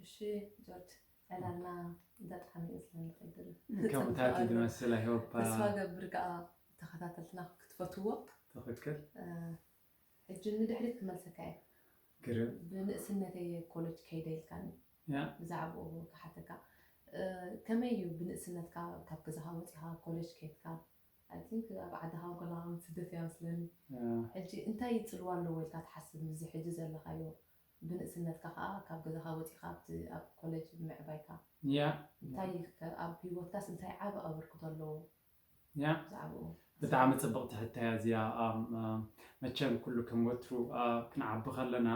እሺ ጆርጅ፣ ዕላልና እንዳጥዓመ እዩ ዝለኒ ቀይር። ከምታት እዩ ዝመስል። I hope ተስፋ ገብር ከዓ ተኸታተልትና ክትፈትዎ። ትኽክል። ሕጂ ንድሕሪት ክመልሰካ እየ። ግርም። ብንእስነተይ ኮሌጅ ከይደ ኢልካኒ። ያ ብዛዕባኡ ክሓተካ። ከመይ እዩ ብንእስነትካ ካብ ገዛኻ ወፂኻ ኮሌጅ ከይድካ? I think ኣብ ዓድኻ ጎላኻ ስደት እያ መስለኒ። ያ ሕጂ እንታይ ይፅልዋ ኣለዎ ኢልካ ትሓስብ? ምስዚ ሕጂ ዘለኻዮ ብንእስነትካ ከዓ ካብ ገዛኻ ወፂኻ ኣብቲ ኣብ ኮሌጅ ምዕባይካ ያ እንታይ ከ- ኣብ ህይወትካስ እንታይ ዓቢ ኣበርክቶ ኣለዎ? ያ ብዛዕባኡ ብጣዕሚ ፅብቕቲ ሕቶ እያ እዚኣ። ኣም፣ ኣም፣ መቸም ኩሉ ከም ወትሩ ኣ፣ ክንዓቢ ከለና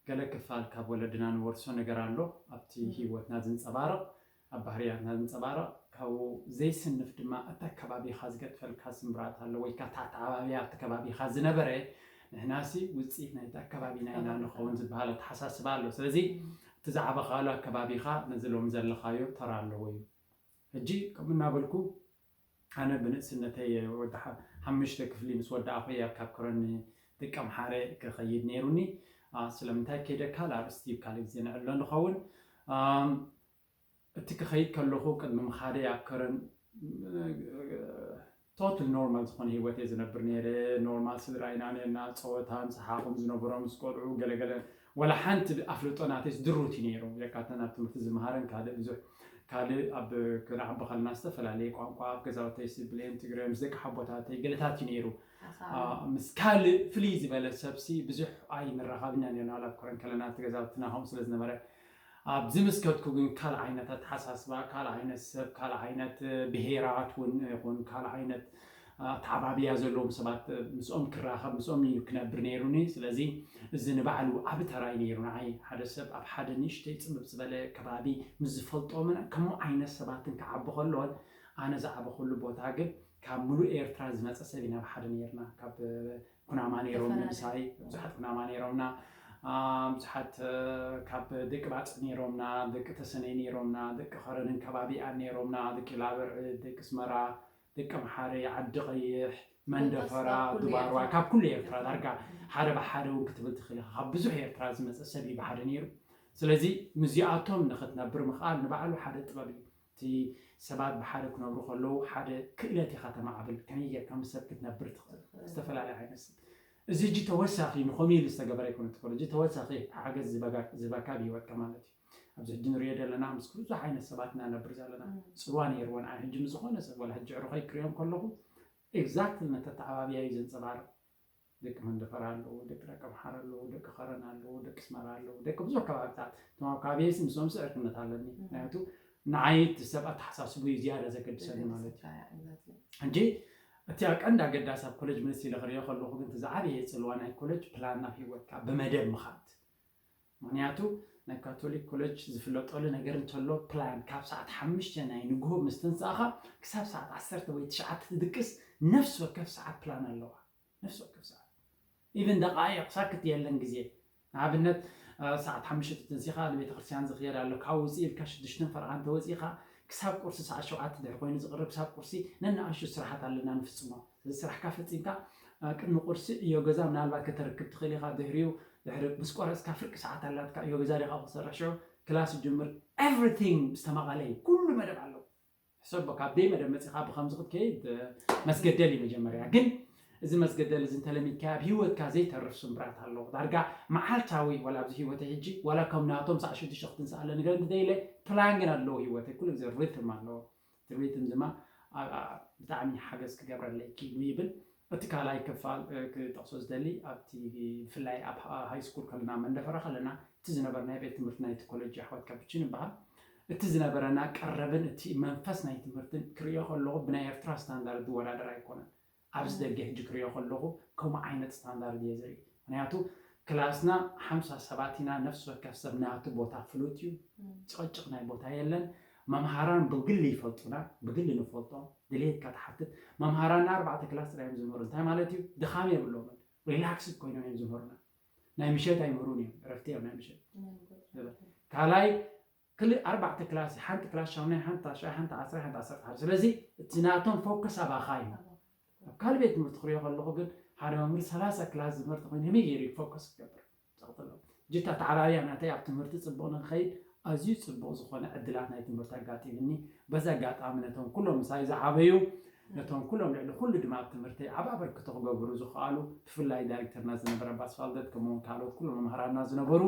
ገለ ክፋል ካብ ወለድና ንወርሶ ነገር ኣሎ ኣብቲ ም። ህይወትና ዝንፀባረቕ ኣብ ባህርያትና ዝንፀባረቕ ካብኡ ዘይስንፍ ድማ እቲ ኣከባቢኻ ዝገጥፈልካ ስምብራት ኣሎ ወይ ከዓ ተዓባብያ ኣብቲ ከባቢኻ ዝነበረ ንሕናሲ ውፅኢት ናይቲ ኣከባቢና ኢና ንኸውን ዝበሃል ኣተሓሳስባ ኣሎ። ስለዚ እቲ ዝዓበኻሉ ኣከባቢኻ ነዚ ሎሚ ዘለኻዮ ተራ ኣለዎ እዩ። ሕጂ ከምኡ እናበልኩ ኣነ ብንእስነተይ ወዲ ሓ- ሓሙሽተ ክፍሊ ምስ ወዳእኹ እየ ካብ ከረን ደቂ ኣምሓረ ክኸይድ ነይሩኒ። ኣ፣ ስለምንታይ ከይደ ካልእ ኣርእስቲ እዩ ካልእ ግዜ ንዕሎ ንኸውን። ኣም፣ እቲ ክኸይድ ከለኹ ቅድሚ ምኻደይ ኣብ ከረን ቶታል ኖርማል ዝኾነ ህይወት እየ ዝነብር ነይረ። ኖርማል ስድራ ኢና ነርና፣ ፀወታን ሰሓቕን ዝነበሮም ምስ ቆልዑ ገለገለ ወላ ሓንቲ ኣፍልጦ ናተይስ ድሩት እዩ ነይሩ። ብጀካ እተን ኣብ ትምህርቲ ዝመሃረን ካልእ ብዙሕ ካልእ ኣብ ክንዓቢ ከለና ዝተፈላለየ ቋንቋ ኣብ ገዛውተይ ስብሌን ትግረ ምስ ደቂ ሓቦታተይ ገለታት እዩ ነይሩ። ሓሳብ ኣ፣ ምስ ካልእ ፍልይ ዝበለ ሰብሲ ብዙሕ ኣይንራኸብን ኢና ነርና። ኣብ ኮረን ከለና እቲ ገዛውትና ከምኡ ስለ ዝነበረ ኣብዚ ምስ ከድኩ ግን ካልእ ዓይነት ኣተሓሳስባ፣ ካልእ ዓይነት ሰብ፣ ካልእ ዓይነት ብሄራት እውን ይኹን ካልእ ዓይነት ኣተዓባብያ ዘለዎም ሰባት ምስኦም ክራኸብ ምስኦም እዩ ክነብር ነይሩኒ። ስለዚ እዚ ንባዕሉ ዓቢ ተራ እዩ ነይሩ ንዓይ። ሓደ ሰብ ኣብ ሓደ ንእሽተይ ፅብብ ዝበለ ከባቢ ምስ ዝፈልጦምን ከምኡ ዓይነት ሰባትን ክዓቢ ከሎን ኣነ ዝዓበኹሉ ቦታ ግን ካብ ሙሉእ ኤርትራ ዝመፀ ሰብ ኢና ብሓደ ነይርና። ካብ ኩናማ ነይሮም ተፈናነ- ንምሳይ ብዙሓት ኩናማ ነይሮምና። ኣ፣ ብዙሓት እ፣ ካብ ደቂ ባጽዕ ነይሮምና፣ ደቂ ተሰነይ ነይሮምና፣ ደቂ ኸረንን ከባቢኣን ነይሮምና፣ ደቂ ላበርዒ፣ ደቂ ስመራ፣ ደቂ ኣምሓረ፣ ዓዲ ቀይሕ፣ መንደፈራ፣ ካብ ኩሉ ዱባርዋ፣ ኤርትራ። ካብ ኩሉ ኤርትራ ዳርጋ ሓደ ብሓደ እውን ክትብል ትኽእል ኢኻ። ካብ ብዙሕ ኤርትራ ዝመፀ ሰብ እዩ ብሓደ ነይሩ። ስለዚ ምስዚኣቶም ንኽትነብር ምኽኣል ንባዕሉ ሓደ ጥበብ እዩ። እቲ ሰባት ብሓደ ክነብሩ ከለዉ ሓደ ክእለት ኢኻ ተማዕብል። ከመይ ጌርካ ምስ ሰብ ክትነብር ትኽእል? ዝተፈላለየ ዓይነት ሰብ። እዚ ሕጂ ተወሳኺ ንኸምኡ ኢሉ ዝተገበረ ኣይኮነ ትኾን። እዚ ተወሳኺ ሓገዝ ዝበጋ- ዝበካ ኣብ ህይወትካ ማለት እዩ። ኣብዚ ሕጂ ንሪኦ ዘለና ምስ ብዙሕ ዓይነት ሰባት ኢና ነብር ዘለና። ም። ፅልዋ ነይርዎ ንዓይ ሕጂ ምስ ዝኾነ ሰብ ዋላ ሕጂ ዕሩኸይ ክሪኦም ከለኹ ኤግዛክትሊ ነተተዓባብያ እዩ ዘንፀባርቕ። ደቂ መንደፈራ ኣለዉ፣ ደቂ ደቂ ኣምሓራ ኣለዉ፣ ደቂ ኸረን ኣለዉ፣ ደቂ ስመራ ኣለዉ፣ ደቂ ብዙሕ ከባብታት። እቶም ኣብ ከባቢየይ ምስኦም ስዕርክነት ኣለኒ። ም። ምክንያቱ ንዓይ እቲ ሰብ ኣተሓሳስቡ እዩ ዝያዳ ዘገድሰኒ ማለት እዩ። ዘገድሰካ፣ exactly። ሕጂ እቲ ኣብ ቀንዲ ኣገዳሲ ኣብ ኮሌጅ መሲለ ክሪኦ ከለኹ ግን እቲ ዝዓበየ ፅልዋ ናይ ኮሌጅ ፕላን ናብ ህይወትካ ብመደብ ምኻድ። ምክንያቱ ናይ ካቶሊክ ኮሌጅ ዝፍለጠሉ ነገር እንተሎ ፕላን ካብ ሰዓት ሓሙሽተ ናይ ንግሆ ምስ ተንሳእኻ ክሳብ ሰዓት ዓሰርተ ወይ ትሽዓተ ትድቅስ ነፍሲ ወከፍ ሰዓት ፕላን ኣለዋ። ነፍሲ ወከፍ ሰዓት ኢቨን ደቃይቕ ሳክት የለን ግዜ። ንኣብነት እ፣ ሰዓት ሓሙሽተ ተንሲኻ ንቤተ ክርስቲያን ዝኽየድ ኣሎ። ካብ ውፅእ ኢልካ ሽዱሽተን ፈረቓ እንተወፂእኻ ክሳብ ቁርሲ ሰዓት ሸውዓተ ድሕሪ ኮይኑ ዝቕርብ ክሳብ ቁርሲ ነንኣሽቱ ስራሓት ኣለና ንፍፅሞ። እዚ ስራሕካ ፈፂምካ እ፣ ቅድሚ ቁርሲ ዕዮ ገዛ ምናልባት ከተርክብ ትኽእል ኢኻ። ድሕሪኡ ድሕሪ ምስ ቆረፅካ ፍርቂ ሰዓት ኣላትካ። ዕዮ ገዛ ዲኻ ክሰርሕ ሽዑ ክላስ ይጅምር። ኤቭሪቲንግ ዝተማቐለ እዩ። ኩሉ መደብ ኣለዎ። ሕሰቦ ካብ ደይ መደብ መፂኻ ብኸምዚ ክትከይድ እ፣ መስገደል እዩ መጀመርያ። ግን እዚ መስገደል እዚ እንተለሚድካ ኣብ ህይወትካ ዘይተርፍ ስምብራት ኣለዎ። ዳርጋ መዓልታዊ ዋላ ኣብዚ ህይወተይ ሕጂ ዋላ ከም ናቶም ሰዓት ሽዱሽተ ክትንስእ ኣለኒ ገለ እንተደይለ ፕላን ግን ኣለዎ ህይወተይ። ኩሉ ግዜ ሪትም ኣለዎ። እቲ ሪትም ድማ ኣ- ኣ- ብጣዕሚ ሓገዝ ክገብረለይ ክኢሉ ይብል። እቲ ካልኣይ ክፋል እ፣ ክጠቕሶ ዝደሊ ኣብቲ ብፍላይ ኣብ ሃ- ሃይ ስኩል ከለና መንደፈራ ከለና እቲ ዝነበረ ናይ ቤት ትምህርቲ ናይቲ ኮሌጅ ኣሕዋት ካፕቺን ይበሃል። እቲ ዝነበረና ቀረብን እቲ መንፈስ ናይ ትምህርትን ክርእዮ ከለኹ ብናይ ኤርትራ ስታንዳርድ ዝወዳደር ኣይኮነን። ኣብዚ ደገ ሕጂ ክርእዮ ከለኹ ከምኡ ዓይነት ስታንዳርድ እየ ዝርኢ። ምክንያቱ ክላስና ሓምሳ ሰባት ኢና፣ ነፍሲ ወከፍ ሰብ ናቱ ቦታ ፍሉጥ እዩ። ጭቕጭቕ ናይ ቦታ የለን። መምሃራን ብግሊ ይፈልጡና፣ ብግሊ ንፈልጦም። ድሌትካ ትሓትት። መምሃራንና ኣርባዕተ ክላስ ጥራይ እዮም ዝምህሩ። እንታይ ማለት እዩ? ድኻም የብሎምን። ሪላክስድ ኮይኖም እዮም ዝምህሩና። ናይ ምሸት ኣይምህሩን እዮም፣ ዕረፍቲ እዮም ናይ ምሸት። ካልኣይ ክልእ ኣርባዕተ ክላስ፣ ሓንቲ ክላስ ሻሙናይ፣ ሓንቲ ታሽዓይ፣ ሓንቲ ዓስራይ፣ ሓንቲ ዓሰርተ ሓደ። ስለዚ እቲ ናቶም ፎከስ ኣባኻ እዩ። ኣብ ካልእ ቤት ትምህርቲ ክሪኦ ከለኹ ግን ሓደ መምህር ሰላሳ ክላስ ዝምህር ተኾይኑ ከመይ ገይሩ እዩ ፎከስ ክገብር? ጸቕጥሎ ጅታ ተዓባብያ ናተይ ኣብ ትምህርቲ ጽቡቕ ንክኸይድ ኣዝዩ ጽቡቕ ዝኾነ ዕድላት ናይ ትምህርቲ ኣጋጢምኒ። በዚ ኣጋጣሚ ነቶም ኩሎም ምሳይ ዝዓበዩ፣ ነቶም ኩሎም ልዕሊ ኩሉ ድማ ኣብ ትምህርተይ ዓቢ ኣበርክቶ ክገብሩ ዝኸኣሉ፣ ብፍላይ ዳይሬክተርና ዝነበረ ኣባ ኣስፋልደት፣ ከምኡውን ካልኦት ኩሎም መምህራንና ዝነበሩ፣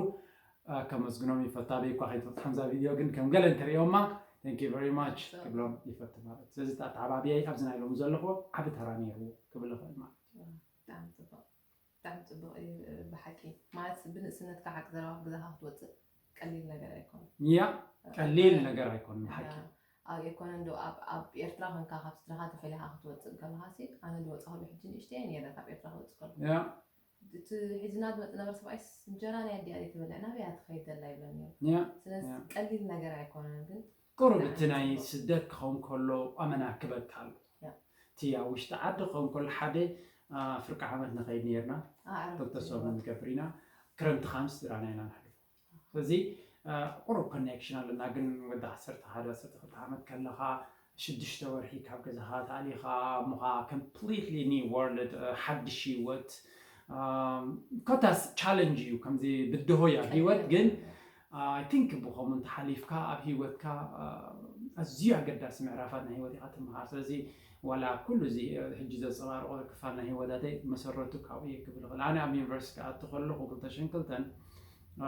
ኣ፣ ከመስግኖም ይፈቱ። ኣበይ እኳ ከይትበጽሖም እዛ ቪድዮ ግን ከም ገለ እንተርእዮማ፣ thank you very much ክብሎም ይፈቱ ማለት እዩ። ስለዚ ኣተዓባብያይ ኣብዚ ናይ ሎሚ ዘለኹዎ ዓቢ ተራ ነይርዎ ክብል እኽእል ማለት እዩ። ብጣዕሚ ጽቡቕ። ብጣዕሚ ጽቡቕ እዩ ብሓቂ። ማለት ብንእስነትካ ሓቂ ዘረባ ገዛኻ ክትወጽእ ቀሊል ነገር ኣይኮነን። ያ ቀሊል ነገር ኣይኮነን ብሓቂ። ኣብ ኣይኮነን ዶ ኣብ ኣብ ኤርትራ ኮንካ ካብ ስድራኻ ተፈሊኻ ክትወጽእ ከለኻ ሲ ኣነ ዝወጻኹሉ ሕጂ ንእሽተይ እየ ነይረ ካብ ኤርትራ ክወጽእ ከለኹ። ያ እቲ ሒዝና ዝመጽእ ነበር ሰብኣይስ እንጀራ ናይ ኣዲኣ ዘይትበልዕ ናበይ እያ ትኸይድ ዘላ ይብለኒ ነይሩ። ያ ስለዚ ያ። ቀሊል ነገር ኣይኮነን ግን ቁሩብ እቲ ናይ ስደት ክኸውን ከሎ ኣመና ክበካ ኣሎ። ያ። እቲ ኣብ ውሽጢ ዓዲ ክኸውን ከሎ ሓደ ኣ፣ ፍርቂ ዓመት ንኸይድ ነርና። ኣዕረፍቲ ክልተ ሰሙን ንገብር ኢና። ክረምቲ ከኣ ምስ ስድራና ኢና ነሕልፎ። ስለዚ ኣ፣ ቁሩብ ኮኔክሽን ኣለና፣ ግን ወዲ ዓሰርተ ሓደ ዓሰርተ ክልተ ዓመት ከለኻ ሽዱሽተ ወርሒ ካብ ገዛኻ ተኣሊኻ እሞኻ completely new world፣ እ፣ ሓድሽ ህይወት፣ እ፣ ኮታስ ቻለንጅ እዩ፣ ከምዚ ብድሆ እያ ህይወት፣ ግን I think ብኸምኡ እንተሓሊፍካ ኣብ ህይወትካ፣ እ፣ ኣዝዩ ኣገዳሲ ምዕራፋት ናይ ህይወት ኢኻ ትምሃር። ስለዚ ዋላ ኩሉ እዚ፣ እ፣ ሕጂ ዘንጸባርቖ ክፋል ናይ ህይወታተይ መሰረቱ ካብኡ እየ ክብል እኽእል። ኣነ ኣብ ዩኒቨርሲቲ ክኣቱ ከለኹ ክልተ ሽሕን ክልተን፣ እ፣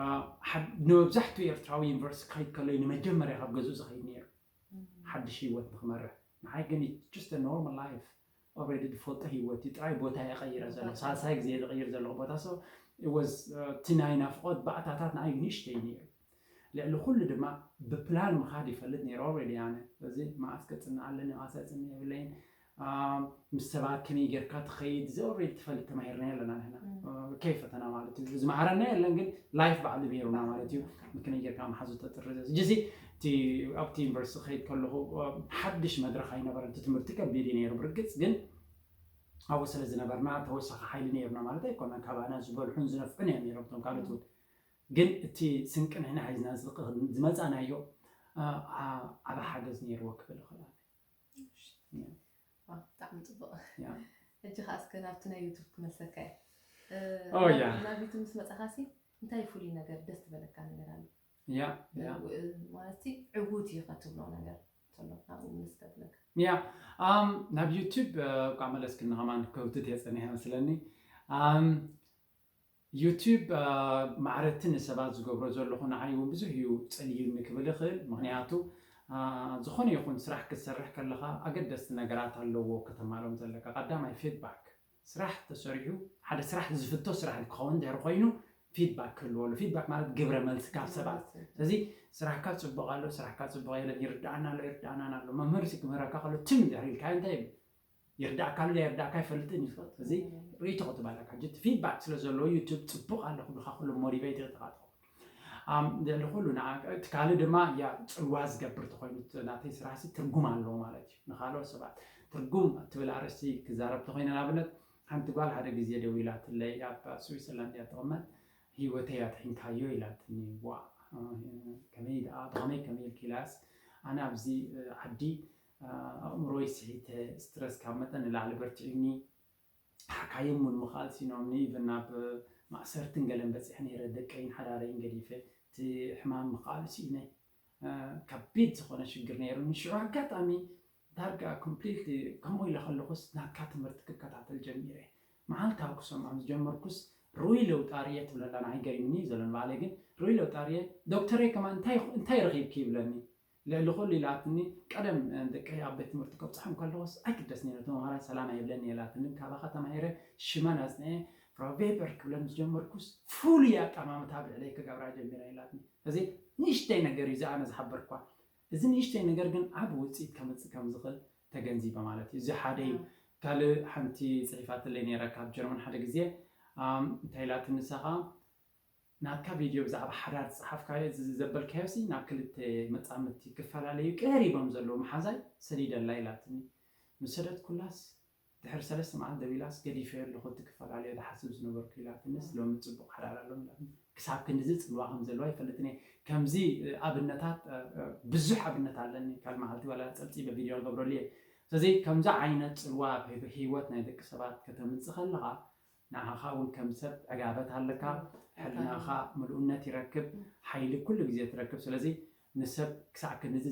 ሓድ-፣ ንመብዛሕትኡ ኤርትራዊ ዩኒቨርሲቲ ክኸይድ ከሎ እዩ ንመጀመርያ ካብ ገዝኡ ዝኸይድ ነይሩ። ሓድሽ ህይወት ንክመርሕ። ንዓይ ግን it's just a normal life. Already ዝፈልጦ ህይወት እዩ። ጥራይ ቦታ እየ ቀይረ ዘለኹ። ሳልሳይ ግዜ ዝቕይር ዘለኹ ቦታ። So it was፣ እ፣ እቲ ናይ ናፍቖት ባእታታት ንዓይ ንእሽተይ ነይሩ። ልዕሊ ኩሉ ድማ ብፕላን ምኻድ ይፈልጥ ነይረ already ኣነ። ስለዚ መዓስ ከጽንዕ ኣለኒ፣ መዓስ ከጽንዕ የብለይን። ኣ፣ ምስ ሰባት ከመይ ጌርካ ትኸይድ፣ እዚ already ትፈልጥ ተማሂርናዮ ኣለና ንሕና። እ፣ ከይፈተና ማለት እዩ። ዝመሃረና የለን፣ ግን ላይፍ ባዕሉ ነይሩና ማለት እዩ። ከመይ ጌርካ መሓዙ ተጥርዘ። ሕጂ እዚ እቲ ኣብቲ ዩኒቨርሲቲ ክኸይድ ከለኹ፣ እ፣ ሓድሽ መድረኽ ኣይነበረን። እቲ ትምህርቲ ከቢድ እዩ ነይሩ ብርግጽ፣ ግን ኣብኡ ስለ ዝነበርና ተወሳኺ ሓይሊ ነይሩና ማለት ኣይኮነን። ካባና ዝበልሑን ዝነፍዑን እዮም ነይሮም እቶም ካልኦት እውን። ግን እቲ ስንቂ ንሕና ሒዝና ዝልቅ-፣ ዝመጻናዮ፣ እ፣ ዓ-፣ ዓቢ ሓገዝ ነይርዎ ክብል እኽእል ኣነ። ዋው፣ ብጣዕሚ ጽቡቕ። ያ። ሕጂ ከኣ እስከ ናብቲ ናይ ዩቱብ ክመልሰካ እየ። እ፣ ኦ፣ ናብ ያ። ናብ ዩቱብ ምስ መጻኻሲ እንታይ ፍሉይ ነገር ደስ ዝበለካ ነገር ኣሎ? ያ፣ ያ። እ፣ ማለት ሲ ዕዉት እዩ ከትብሎ ነገር እንተሎ ናብኡ ምልስ ከብለካ። ያ፣ ኣም፣ ናብ ዩቱብ፣ እ፣ እኳ መለስክኒ ከማን ከውትት እየ ጸኒሐ መስለኒ። ኣም፣ ዩቱብ፣ እ፣ ማዕረቲ ንሰባት ዝገብሮ ዘለኹ ንዓይ እውን ብዙሕ እዩ ጸልዩኒ ክብል እኽእል። ምኽንያቱ፣ እ፣ ዝኾነ ይኹን ስራሕ ክትሰርሕ ከለኻ ኣገደስቲ ነገራት ኣለዎ ከተማልኦም ዘለካ። ቀዳማይ ፊድባክ። ስራሕ ተሰሪሑ፣ ሓደ ስራሕ ዝፍቶ ስራሕ ክኸውን ድሕሪ ኮይኑ ፊድባክ ክህልዎ ኣሎ። ፊድባክ ማለት ግብረ መልሲ ካብ ሰባት። ስለዚ ስራሕካ ጽቡቕ ኣሎ፣ ስራሕካ ጽቡቕ የለን፣ ይርድኣና ኣሎ፣ ይርድኣናን ኣሎ። መምህር ሲ ክምህረካ ከሎ ትም ድሕሪ ኢልካዮ እንታይ ይብል? ይርዳእካ ኣሎ፣ ይርዳእካ ኣይፈልጥን እዩ። እዚ ርእይቶ ክትባለካ። ሕጂ እቲ ፊድባክ ስለ ዘለዎ ዩቱብ ጽቡቕ ኣሎ ክብልካ ኩሉ ሞቲቬት ኢኻ ትኸውን። ኣም፣ ልዕሊ ኩሉ ንዓ-፣ እቲ ካልእ ድማ ያ ጽልዋ ዝገብር ተኾይኑ እቲ ናተይ ስራሕሲ ትርጉም ኣለዎ ማለት እዩ። ንኻልኦት ሰባት ትርጉም ትብል ኣርእስቲ ክዛረብ ተኾይነ ንኣብነት ሓንቲ ጓል ሓደ ግዜ ደዊላትለይ ኣብ ስዊዘርላንድ እያ ትቕመጥ። ህይወተይ ኣጥሒንካዮ ኢላትኒ። ዋ፣ ከመይ ደኣ ብኸመይ ከመይ ኢልኪ ኢላስ ኣነ ኣብዚ ዓዲ ኣእምሮይ ስሒተ ስትረስ ካብ መጠን ንላዕሊ በርቲዑኒ ሓካይም እውን ምኽኣል ሲኖምኒ ኢቭን ናብ ማእሰርትን ገለን በፂሐ ነይረ ደቀይን ሓዳረይን ገዲፈ እቲ ሕማም ምኽኣል ስኢነ ከቢድ ዝኾነ ሽግር ነይሩኒ ሽዑ ኣጋጣሚ ዳርጋ ኮምፕሊትሊ ከምኡ ኢለ ከለኹስ ናትካ ትምህርቲ ክከታተል ጀሚረ መዓልታዊ ክሰምዖም ዝጀመርኩስ ሩይ ለውጢ ኣርየ ትብለላ ንዓይ ገሪሙኒ እዩ ዘሎ ንባዕለይ ግን ሩይ ለውጢ ኣርየ ዶክተረይ ከማን እንታይ እንታይ ረኺብኪ ይብለኒ ልዕሊ ኩሉ ኢላትኒ ቀደም ደቀይ ኣብ ቤት ትምህርቲ ከብፅሖም ከለኹስ ኣይግደስኒ ነቲ መምሃራይ ሰላም ኣይብለኒ ኢላትኒ ካባኻ ተማሂረ ሽመን ኣፅንዐ ፍራው ቬበር ክብለን ምስ ጀመርኩስ ፍሉይ ኣቀማምታ ኣብ ልዕለይ ክገብራ ጀሚራ ኢላትኒ እዚ ንእሽተይ ነገር እዩ ዝኣነ ዝሓበርኳ እዚ ንእሽተይ ነገር ግን ዓቢ ውፅኢት ከምፅእ ከም ዝኽእል ተገንዚበ ማለት እዩ እዚ ሓደ እዩ ካልእ ሓንቲ ፅሒፋትለይ ነይራ ካብ ጀርመን ሓደ ግዜ እንታይ ኢላትኒ ንሳኻ ናትካ ቪድዮ ብዛዕባ ሓዳር ዝፀሓፍካዮ እዚ ዘበልካዮ ሲ ናብ ክልተ መፃምድቲ ክፈላለዩ ቀሪቦም ዘለዉ መሓዛይ ሰዲደላ ኢላትኒ ምስ ሰደድኩላስ ድሕሪ ሰለስተ መዓልቲ ደዊላስ ገዲፈዮ ኣለኹ እቲ ክፈላለዮ ዝሓስብ ዝነበርኩ ኢላትንስ ሎሚ ፅቡቕ ሓዳር ኣሎም ኢላትኒ ክሳብ ክንድዚ ፅልዋ ከም ዘለዋ ይፈልጥን እየ ከምዚ ኣብነታት ብዙሕ ኣብነት ኣለኒ ካል መዓልቲ ዋላ ፀብፂበ ቪድዮ ክገብረሉ እየ ስለዚ ከምዚ ዓይነት ፅልዋ ኣብ ህይወት ናይ ደቂ ሰባት ከተምፅእ ከለኻ ንዓኻ እውን ከም ሰብ ዕጋበት ኣለካ። ሕልናኻ ምሉእነት ይረክብ፣ ሓይሊ ኩሉ ግዜ ትረክብ። ስለዚ ንሰብ ክሳዕ ክንዚ